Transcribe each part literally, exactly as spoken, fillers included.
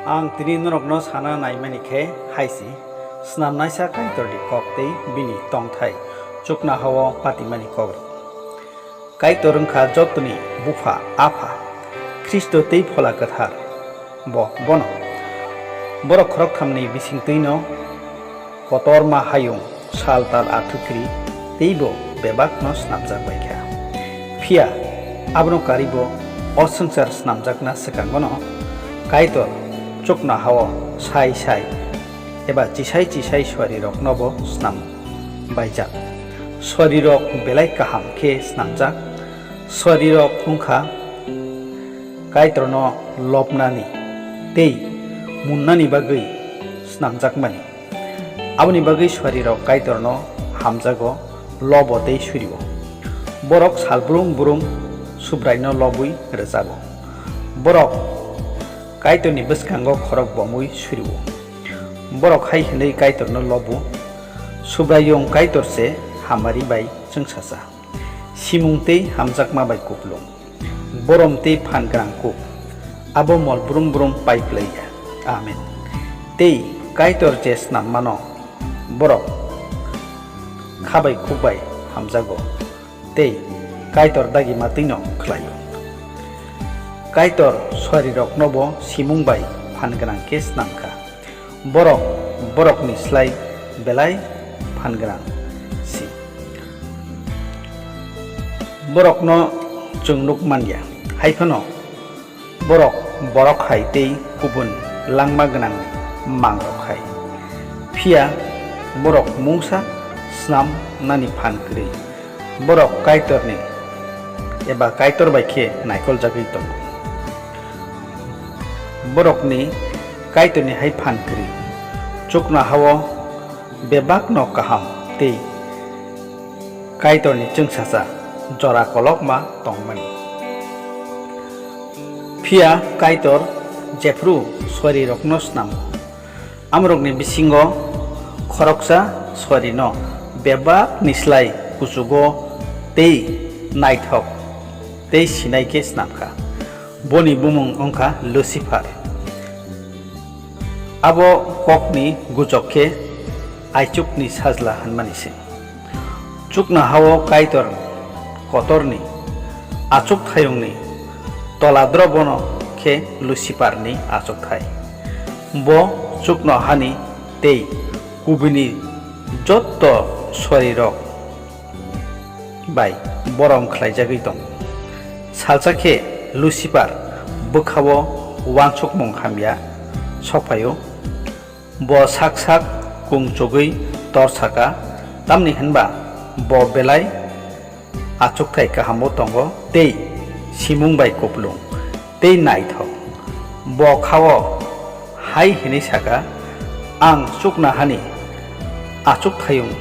Ang tini norokno sana naimani khe hai se, snamnaisa Kaitorni kok tei bini tongthai chuknoha-o patimani kok rw. Kaitor wng kha jotoni Bupha, Apha, Khristo tei Phola Kwthar. Bo bono. Borok khoroktham ni bisingtwi no kotorma hayung, sal tal athukri tei bo bebak no snamjak bai kha. Phiya abono karwi bo o swngchar snamjakna swkango no Kaitor chuknoha-o sai sai eba chisai chisai suari rok no bo snam baijak. Suari rok belai kaham khe snamjak. Suari rok wng kha Kaitor no lobnani tei munnani bagwi snamjakmani. Aboni bagwi suari rok Kaitor no hamjago, lobo tei surio. Borok sal brum brum Subrai no lobwi rwjago. Borok Kaitor ni bwskango khorok bomwi surio. Borok hai hwnwi Kaitor no lobo, Subraiyung Kaitor se hamari bai chwngsacha, simung tei hamjakma bai kupulung, borom tei phan gwnang kuk, abo mol brum brum pai phlai ya. Amen. Tei Kaitor je snam mano, borok kha bai khuk bai hamjago, tei Kaitor dagima twi no khlai-o. Kaitor suari rok no bo simung bai phan gwnang khe snam kha. Borok borokni slai belai phan gwnang si. Borokno chwng nuk man ya, hai phano borok borok hai tei kubun langma gwnangni mang rok hai. Phiya borok mungsa snam nani phan kwrwi. Borok Kaitorni eba Kaitor bai khe naikoljagwi tongo. Borokni Kaitorni hai phan kwrwi, chuknoha-o bebakno kaham tei Kaitorni chwngsacha jora kolokma tongmani. Phiya Kaitor jephru suarirokno snamo, amorokni bisingo khoroksa suarino bebakni slai kuchugo tei naithok tei sinai khe snam kha. Boni bumung wng kha Lucifer. Abo kokni gujok khe aichukni sajla hwnmani se. Chuknoha-o Kaitor kotorni achukthayungni tola drobono khe Luciferni achukthai. Bo chuknohani tei kubuni jotto sorirok bai borom khlaijagwi tongo. Salsa khe Lucifer bwkha-o uansukmung hamya sokphai-o. Bo sak sak kung chugwi tor saka, tamni hwnba bo belai achukthai kahamo tongo tei simung bai kupulung tei naithok. Bo kha-o hai hwnwi saka, "Ang chuknohani achukthayung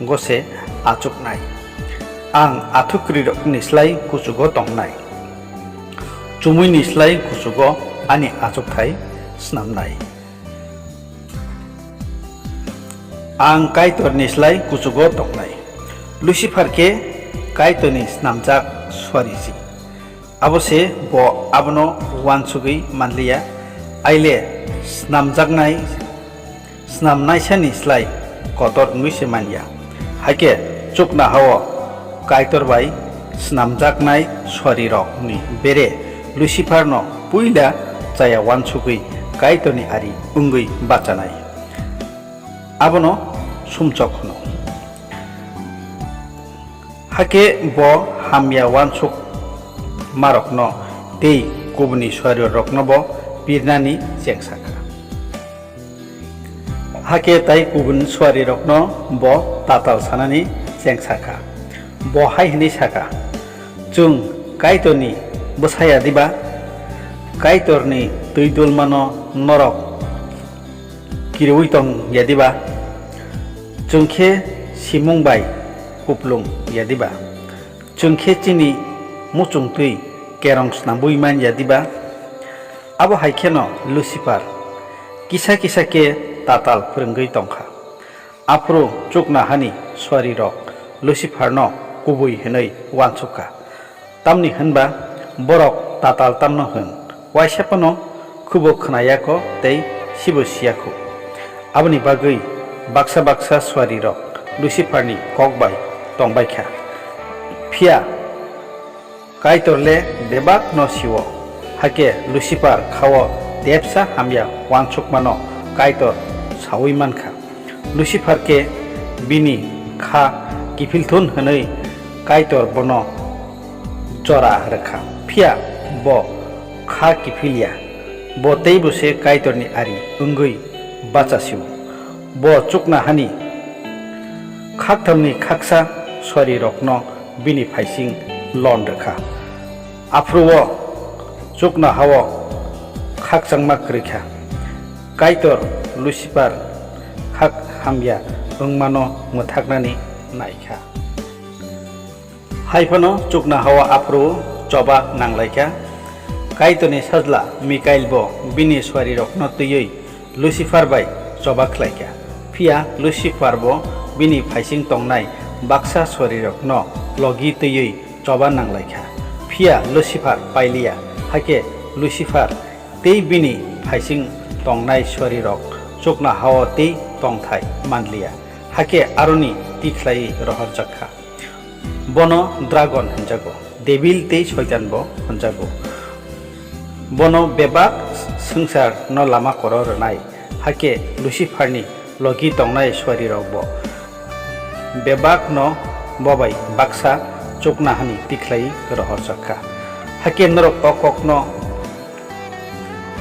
gose achuknai. Ang athukrirokni slai kuchugo tongnai. Chumuini slai kuchugo ani achukthai snamnai. Ang Kaitorni slai kuchugo tongnai." Lucifer khe Kaitorni snamjak suarisi. Abo se bo abono uansugwi manliya, aile snamjaknai, snamnaisani slai kotor wngwi se manya. Hakhe chuknoha-o Kaitor bai snamjaknai sorirokni bere Luciferno puila chaya uansugwi Kaitorni ari wngwi bachanai. Abono sumchok hwno. Hakhe bo hamya uansukmarokno tei kubuni suarirokno bo pirnani chengsa kha. Hakhe tai kubun suarirokno bo tatal sanani chengsa kha. Bo hai hwnwi sa kha, "Chwng Kaitorni bwsa ya diba? Kaitorni twi dulmano norok kiriui tong ya diba? Chwng khe simung bai kupulung ya diba? Chwng khe chini muchungtwi kerong snambui man ya diba?" Abo hai kheno Lucifer kisa kisa khe tatal phrwngwi tong kha. Aphuru chuknohani suarirok Luciferno kubui hwnwi uansuk kha. Tamni hwnba borok tatal tamno hwn, uaisa phano Kubo khna ya kho tei sibo si ya kho. Aboni bagwi baksa baksa suarirok Luciferni kok bai tong bai kha. Phiya Kaitor le bebak no si-o, hakhe Lucifer kha-o tepsa hamya uansukmano Kaitor saui man kha. Lucifer khe bini kha kiphil thun hwnwi Kaitor bono jora rw kha. Phiya bo kha kiphil ya, bo teibo se Kaitorni ari wngwi bacha si-o. Bo chuknohani khakthamni khaksa suarirokno bini phaising lon rw kha. Aphuru-o chuknoha-o khakchangma kwrwi kha. Kaitor Lucifer khak hamya wngmano mwthaknani nai kha. Hai phano chuknoha-o aphuru choba nang lai kha. Kaitorni sajla Mikail bo bini suarirokno twiwi Lucifer bai choba khlai kha. Phiya Lucifer bo bini phaising tongnai baksa suarirokno logi twiwi choba nang lai kha. Phiya Lucifer pai li ya, hakhe Lucifer tei bini phaising tongnai suarirok chuknoha-o tei tongthai man li ya, hakhe aroni tikhlaiwi rohorjak kha. Bono dragon hwnjago, debil tei soitan bo hwnjago. Bono bebak swngcharno lama koro rwnai, hakhe Luciferni logi tongnai suarirok bo bebakno bo bai baksa chuknohani tikhlaiwi rohorjak kha. Hakhe norok o kokno,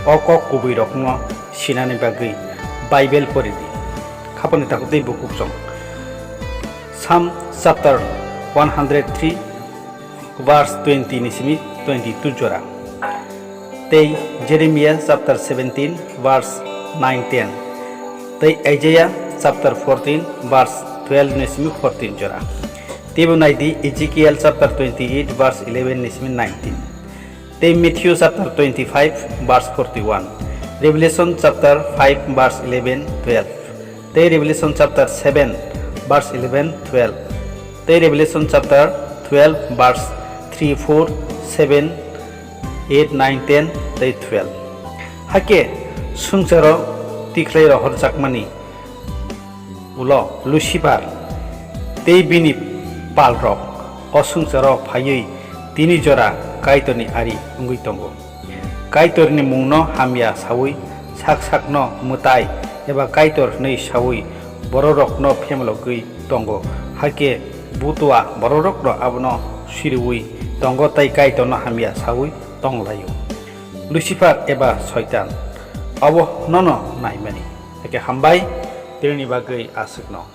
o kok kubuirokno sinani bagwi Bible pori di. Khapangni takhuk tei bukhuk song. Psalm chapter one hundred three, verse twenty ni simi twenty two jora. Tei Jeremiah chapter seventeen, verse nine, ten. Tei Isaiah chapter fourteen, verse twelve ni simi fourteen jora. Teibo nai di Ezekiel chapter twenty eight, verse eleven ni simi nineteen. Tei Matthew chapter twenty five, verse forty one. Revelation chapter five, verse eleven, twelve. Tei Revelation chapter seven, verse eleven, twelve. Tei Revelation chapter twelve, verse three, four, seven, eight, nine, ten tei twelve. Hakhe swngcharo tikhlai rohorjakmani ulo Lucifer tei bini palrok o swngcharo phaiwi tini jora Kaitorni ari wngwi tongo. Kaitorni mungno hamya saui sak sakno mwtai eba Kaitor hwnwi saui bororokno phemlogwi tongo, hakhe butua bororokno abono siriui tongo tei Kaitorno hamya saui tonglaio. Lucifer eba Soitan obo nono naimani. Hakhe hambai, tini bagwi aswkno.